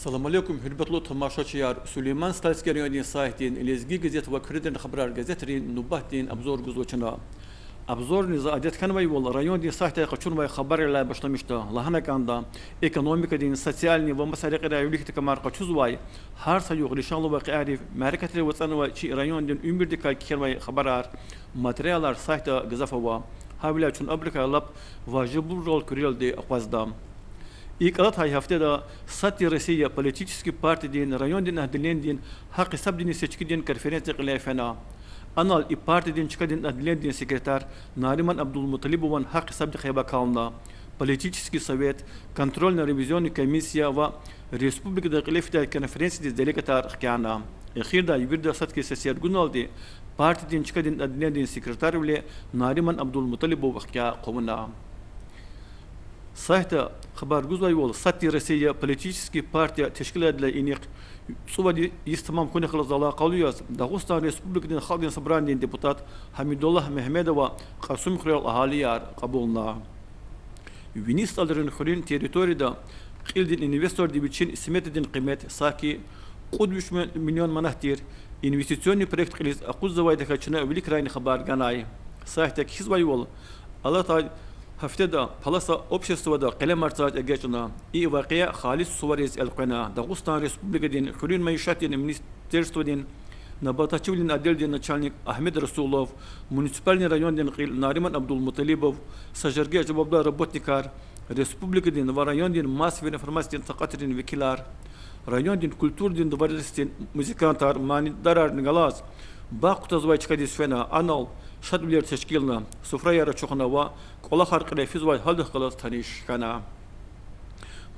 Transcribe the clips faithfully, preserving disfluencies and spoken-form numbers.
Салам алейкум, гьуьрметлу тамашачияр! Сулейман-Стальский райондин сайтдин, Лезги газет ва Куьредин хабарар газетрин нубатдин обзор гузва чна. Обзорни за адет хьанвайвал райондин сайтдай къачунвай хабаррилай башламишда. Лагьана кӀанда, экономикадин, социальный ва маса рекьерай виликдакамар къачузвай, гьар са югъ лишанлу вакъиайрив мярекатрив ацӀанвай чи райондин уьмуьрдикай кхьенвай хабарар, материалар сайтда гзаф ава. Гьавиляй чун абурукай лап важиблурал куьрелди акъвазда. ИкӀ алатай гьафтеда Сад тир Россия политический партиядин райондин отделенидин гьахъ-гьисабдини сечкидин конференция кьиле фена. Анал и партиядин чкадин отделенидин секретарь Нариман Абдулмуталибован гьахъ-гьисабдихъ яб акална. Политический совет, контрольно-ревизионный комиссия ва республикада кьиле фидай конференциядиз делегатар хкяна. Эхирдай вирида сад хьиз сесер гуналди партиядин чкадин отделенидин секретарвиле Нариман Абдулмуталибов хкягъ хъувуна. Сайтда хабар гузвайвал, Сад тир Россия политический партия тешкилайдалай инихъ цӀувад йис тамам хьунихъ галаз алакъалу яз Дагъустан Республикадин Халкьдин Собранидин депутат Гьамидуллагь Мегьамедова Кьасумхуьрел агьалияр кьабулна. Вини СтӀалрин хуьруьн территорияда кьилдин инвесторди вичин сметадин къимет саки кьуд виш миллион манат тир инвестиционный проект кьилиз акъудзавайдакай чна виликрайни хабар ганай. Сайтда кхьизвайвал, алатай гьафтеда Паласа обществода къелемар цаз эгечӀна. И вакъиа халис сувариз элкъвена. Дагъустан Республикадин хуьруьн майишатдин министерстводин набататчивилин отделдин начальник Агьмед Расулов, муниципальный райондин кьил Нариман Абдулмуталибов, са жерге жавабдар работникар, республикадин ва райондин массовый информациядин такьатрин векилар, райондин культурадин дворецдин музыкантар, манидарарни галаз багъ кутазвай чкадиз фена, анал шадвилер тешкилна, суфраяр ачухна ва кӀвалахар кьиле физвай гьалдихъ галаз таниш хьана.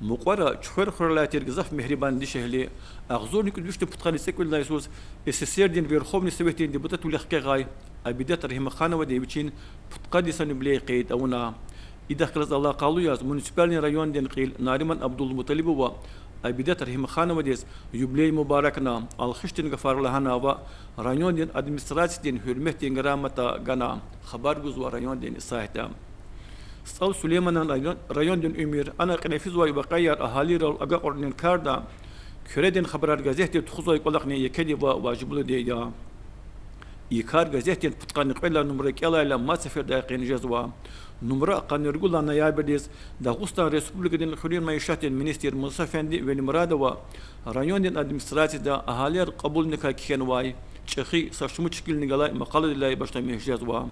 Мукьвара Чуьхвер хуьрелай тир гзаф мегьрибан дишегьли, агъзурни кӀуьд вишни пудкъанни цӀекӀуьд лагьай йисуз СССР-дин Верховный Советдин депутатвиле хкягъай Абидат Рагьимхановади вичин пудкъад йисан юбилей къейд авуна. Идахъ галаз алакъалу яз муниципальный райондин кьил Нариман Абдулмуталибова Абидат Рагьимхановадиз юбилей мубаракна, алхишдин гафар лагьана ва райондин администрациядин Гьуьрметдин грамота гана, хабар гузва райондин сайтда. СтӀал Сулейманан район-, райондин уьмуьр, ана кьиле физвай вакъиаяр агьалийрал агакьарунин карда Куьредин хабарар газетди тухузвай кӀвалахни екеди ва важиблуди я. И кар газетдин пудкъанни кьвед лагьай нумра кӀелайла мад сефердай къени жезва. Нумра къанни ругуд лагьай ноябрдиз Дагъустан Республикадин хуьруьн майишатдин министр Мусаэфенди Велимурадова райондин администрацияда агьалияр кьабулуникай кхьенвай чӀехи са шумуд шикилни галай макъаладилай башламиш жезва.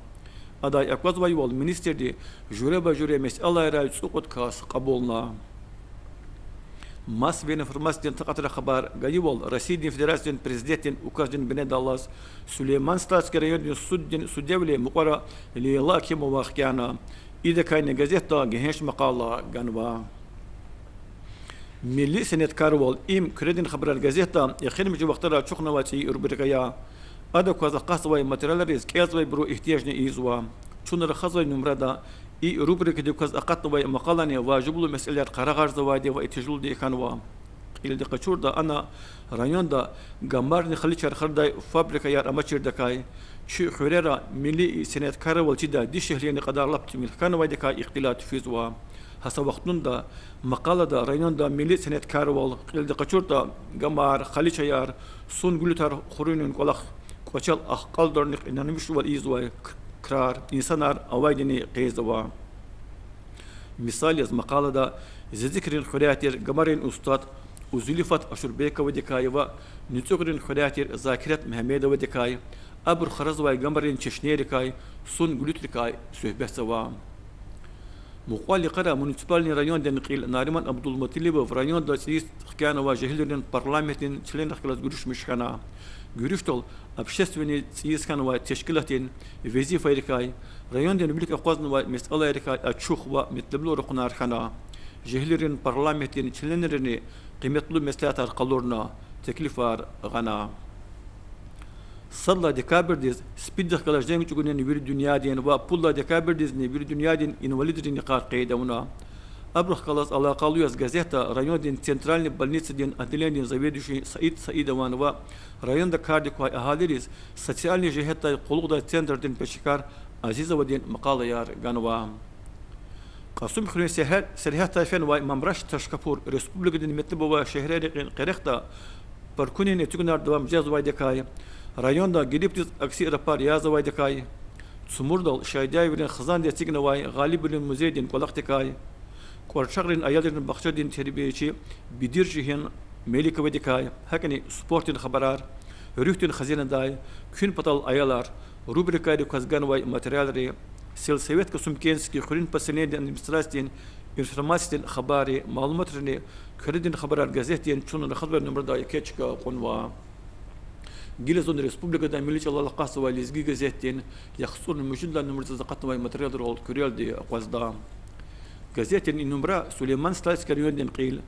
Адай аквазвайвал, министрди жуьреба-жуьре месэлайрай цӀукьуд кас кьабулна. Массовый информациядин такьатрай хабар гайивал, Россиядин Федерациядин Президентдин указдин бинедаллаз Сулейман-Стальский райондин суддин судьявиле мукьвара Лейла Акимова хкяна. Идакайни газетда гегьенш макъала ганва. Милли сеняткарвал— им Куьредин хабарар газетда эхиримжи вахтара ачухнавай цӀийи рубрика я. Ада кваз акъатзавай материалриз кӀелзавайбуру игьтияжни ийизва. Чун рахазвай нумрада и рубрикадик кваз акъатнавай макъалани важиблу месэлаяр къарагъарзавайди ва итижлуди хьанва. Кьилди къачуртӀа, ана районда гамарни халичаяр храдай фабрикаяр амачирдакай, чи хуьрера милли сеняткарвал чидай дишегьлийрин кьадар лап тӀимил хьанвайдакай ихтилат физва. Гьа са вахтунда макъалада районда милли сеняткарвал, кьилди къачуртӀа, гамар, халичаяр, сунгуьллуьтар хуруьнин кӀвалах, кӀвачел ахкьалдарунихъ инанмишвал ийизвай к-, крар, инсанар авайдини къейдзава. Мисал яз, макъалада Зезикрин хуьряй тир гамарин устад Узулифат Ашурбековадикай ва НуцӀуьгърин хуьряй тир Закират Мегьамедовадикай, абуру харазвай гамарин чешнейрикай, сунгуьллуьтрикай суьгьбетзава. Мукьвал йикъара муниципальный райондин кьил Нариман Абдулмуталибов районда цӀийиз хкянавай жегьилрин парламентдин членрихъ галаз гуьруьшмиш хьана. Гуьруьшдал общественный цӀийиз хьанвай тешкилатдин везифайрикай, райондин вилик акъвазнавай месэлайрикай ачух ва метлеблу ракъурар хьана. Жегьилрин парламентдин членрини къиметлу меслятар къалурна, теклифар гъана. Сад лагьай декабрдиз СПИДдихъ галаз женг чӀугунин вири дуьньядин ва пуд лагьай декабрдизни вири дуьньядин инвалидрин йикъар къейд авуна. Абурухъ галаз алакъалу яз газетда райондин центральный больницадин отделенидин заведующий Саид Саидован ва районда кардик квай агьалийриз социальный жигьетдай къуллугъдай центрдин пешекар Азизовадин макъалаяр ганва. Кьасумхуьруьн сергьятдай фенвай Мамраш, Ташкапур республикадин метлеб авай шегьрерин къерехда паркунин эцигунар давам жезвайдакай, районда гриппдиз акси рапар язавайдакай, Цумурдал Шайдаеврин хизандиз эцигнавай Гъалибвилин музейдин кӀвалахдикай, КӀварчагърин аялрин бахчадин тербиячи Бедиржигьен Меликовадикай, гьакӀни спортдин хабарар, Руьгьдин хазинадай, Куьн патал аялар рубрикайрик кваз ганвай материалри, сельсовет Касумкентский хуьруьн поселенидин администрациядин информациядин хабарри, малуматрини Куьредин хабарар газетдин чун рахазвай нумрадай еке чка кьунва. Гила зун республикада милли чӀалал акъатзавай Лезги газетдин яхцӀурни муьжуьд лагьай нумрадиз акъатнавай материалрал куьрелди акъвазда. Газетдин и нумра Сулейман-Стальский райондин кьил,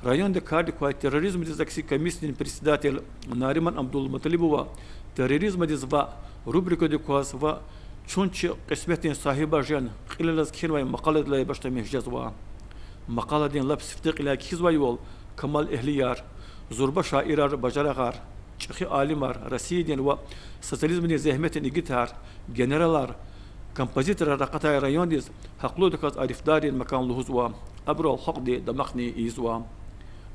районда кардик квай терроризмдиз акси комиссиядин председатель Нариман Абдулмуталибова Терроризмдиз ваъ рубрикадик кваз ва Чун чи кьисметдин сагьибар жен кьил алаз кхьенвай макъаладилай башламиш жезва. Макъаладин лап сифте кьиляй кхьизвайвал, камалэгьлияр, зурба шаирар, бажарагъар, чӀехи алимар, Россиядин ва социализмдин зегьметдин игитар, генералар, композиторар акъатай райондиз гьахълудаказ арифдаррин макан лугьузва, абурал халкьди дамахни ийизва.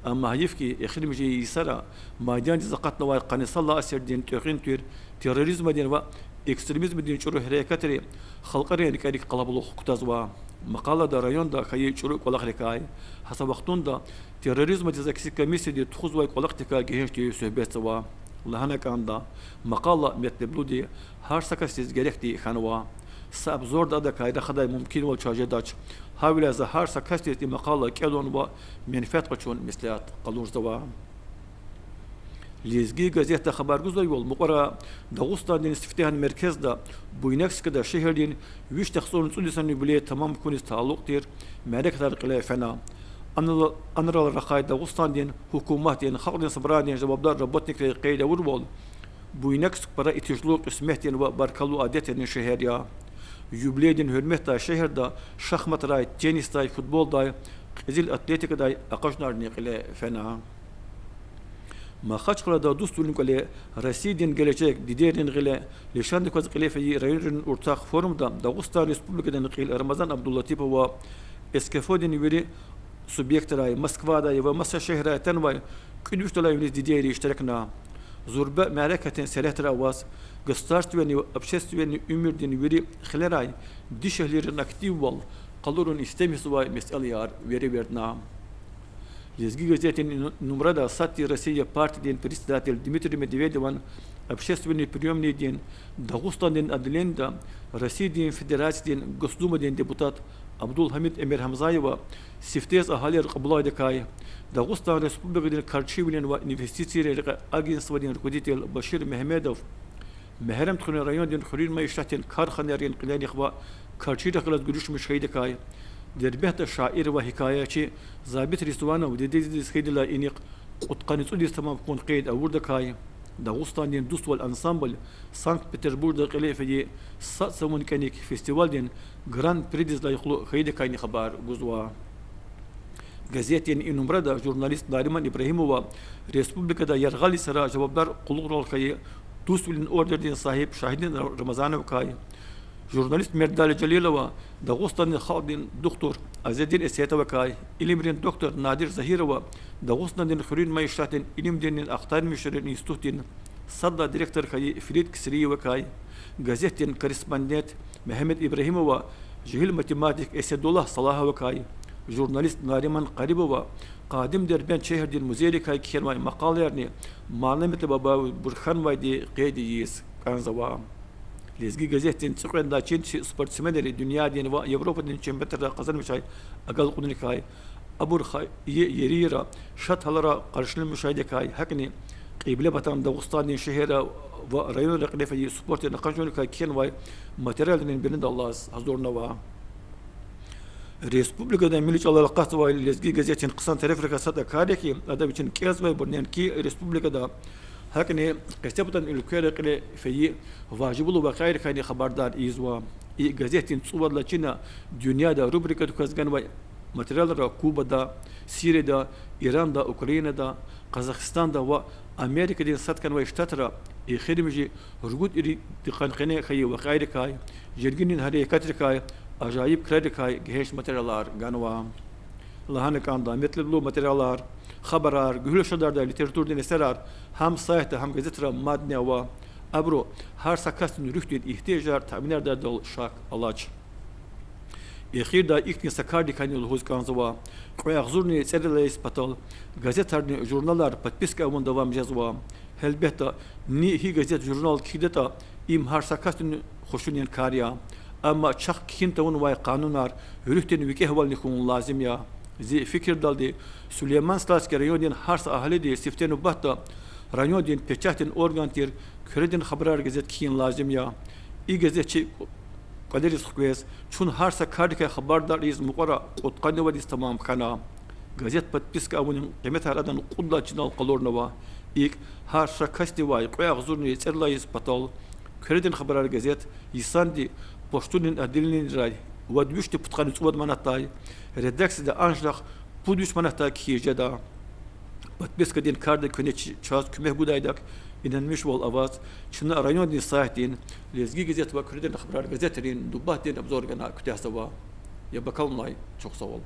Амма гьайиф хьи, эхиримжи йисара майдандиз акъатнавай къанни сад лагьай асирдин тӀегъуьн тир терроризмдин ва экстремизмдин чӀуру гьерекатри халкьарин рикӀерик къалабулух кутазва. Макъалада районда хьайи чӀуру кӀвалахрикай, гьа са вахтунда терроризмдиз акси комиссияди тухузвай кӀвалахдикай гегьеншди суьгьбетзава. Лагьана кӀанда, макъала метлеблуди, гьар са касдиз герекди хьанва. Са абзарда адакай рахадай мумкинвал чаз жедач. Гьавиляй за гьар са касдиз и макъала кӀелун ва менфят къачун меслят къалурзава. Лезги газетда хабар гузвайвал, мукьвара Дагъустандин сифтегьан меркезда, Буйнакскда шегьердин виш яхцӀурни цӀуд йисан юбилей тамам хьуниз талукь тир мярекатар кьиле фена. Анал-, анрал рахай Дагъустандин гьукуматдин, Халкьдин Собранидин жавабдар работникри къейд авурвал, Буйнакск пара итижлу кьисметдин ва баркаллу адетрин шегьер я. Юбилейдин гьуьрметдай шегьерда шахматрай, теннисдай, футболдай, кьезил атлетикадай акъажунарни кьиле фена. Махачкъалада Дуствилин кӀвале, Россиядин гележег, дидейрин гъиле лишандик кваз кьиле фейи районрин уртах форумда Дагъустан Республикадин кьил Рамазан Абдулатипов ва СКФО-дин вири субъектрай, Москвадай ва маса шегьеррай атанвай кӀуьд вишдалай виниз дидейри иштиракна. Зурба мярекатдин серетра аваз государственный ва общественный уьмуьрдин вири хилерай дишегьлийрин активвал къалурун истемишзавай месэлаяр веревирдна. Лезги газетдин нумрада Сад тир Россия партиядин председатель Дмитрий Медведеван общественный приёмныйдин, Дагъустандин отделенида Россиядин Федерациядин Госдумадин депутат Абдулгьамид Эмиргьамзаева сифтез агьалияр кьабулайдакай, Дагъустан Республикадин карчийвилин ва инвестицийрин рекье агентстводин руководитель Башир Мегьамедов, Мегьарамдхуьруьн райондин хуьруьн майишатдин карханайрин кьиленихъ ва карчийрихъ галаз гуьруьшмиш хьайидакай, Дербентда шаир ва гьикаячи Забит Ризванов дидедиз хьайидалай инихъ кьудкъанни цӀуд йис тамам хьун къейд авурдакай, Дагъустандин дуствал ансамбль Санкт-Петербургда кьиле фейи Сад цавун кӀаник фестивалдин гран-придиз лайихлу хьайидакайни хабар гузва. Газетдин и нумрада журналист Нариман Ибрагьимова республикада яргъал йисара жавабдар къуллугърал хьайи Дуствилин ордендин сагьиб Шагьидин Рамазановакай, журналист Мердали Жалилова Дагъустандин халкьдин духтур Азедин Эсетовакай, илимрин доктор Надир Загьирова Дагъустандин хуьруьн майишатдин илимдинни ахтармишунрин институтдин сад лагьай директор хьайи Фирид Кисриевакай, газетдин корреспондент Мегьамед Ибрагьимова жегьил математик Эседуллагь Салагьовакай, журналист Нариман Къарибова къадим Дербент шегьердин музейрикай кхьенвай макъалаярни мана-метлеб абур хьанвайди къейд ийиз кӀанзава. Лезги газетдин цӀикьвед лагьай чин чи спортсменри дуьньядин ва Европадин чемпионатра къазанмишай агалкьунрикай, абур хайи ерийра, шад гьалара къаршиламишайдакай, гьакӀни Кьиблепатан Дагъустандин шегьерра ва районра кьиле фейи спортдин акъажунрикай кхьенвай материалрин бинедаллаз гьазурнава. Республикада милли чӀалал акъатзавай Лезги газетдин хъсан тарифрикай сад а кар я хьи, ада вичин кӀелзавайбур неинки республикада, гьакӀни къецепатан уьлквейра кьиле фейи важиблу вакъиайрикайни хабардар ийизва. И газетдин цӀувад лагьай чина дуьньяда рубрикадик кваз ганвай материалра Кубада, Сирияда, Иранда, Украинада, Къазахстанда ва Америкадин сад хьанвай штатра эхиримжи ругуд ирид йикъан къене хьайи вакъиайрикай, жергилин гьерекатрикай, ажайиб крарикай гегьенш материалар ганва. Лагьана кӀанда, метлеблу материалар, хабарар, гуьгьуьл шадардай литературадин эсерар гьам сайтда, гьам газетра мадни ава. Абуру гьар са касдин руьгьдин игьтияжар таъминардайдал шак алач. Эхирдай ихьтин са кардикайни лугьуз кӀанзава. Кьве агъзурни цӀерид лагьай йис патал газетарни журналар подписка авун давам жезва. Гьелбетда, ни гьи газет-журнал кхьидатӀа, им гьар са касдин хушунин кар я. Амма чахъ кхьин тавунвай къанунар руьгьдин викӀегьвални хьун лазим я. Зи фикирдалди, Сулейман-Стальский райондин гьар са агьалиди сифте нубатда райондин печатдин орган тир Куьредин хабарар газет кхьин лазим я. И газет чи кӀвалериз хквез, чун гьар са кардикай хабардар ийиз мукьвара кьудкъанни вад йис тамам хьана. Газет подписка авунин къиметар адан кьуд лагьай чинал къалурнава. ИкӀ, гьар са касдивай кьве агъзурни цӀерид лагьай йис патал Куьредин хабарар газет йисанди почтунин отделенийрай вад вишни пудкъанни цӀувад манатдай, редакцияда анжах пуд виш манатдай кхьиз жеда. Подпискадин карда куьне чи-, чаз куьмек гудайдак инанмишвал аваз, чна райондин сайтдин, Лезги газет ва Куьредин хабарар газетрин нубатдин обзор гана куьтягьзава. Яб акалунай чухсагъул.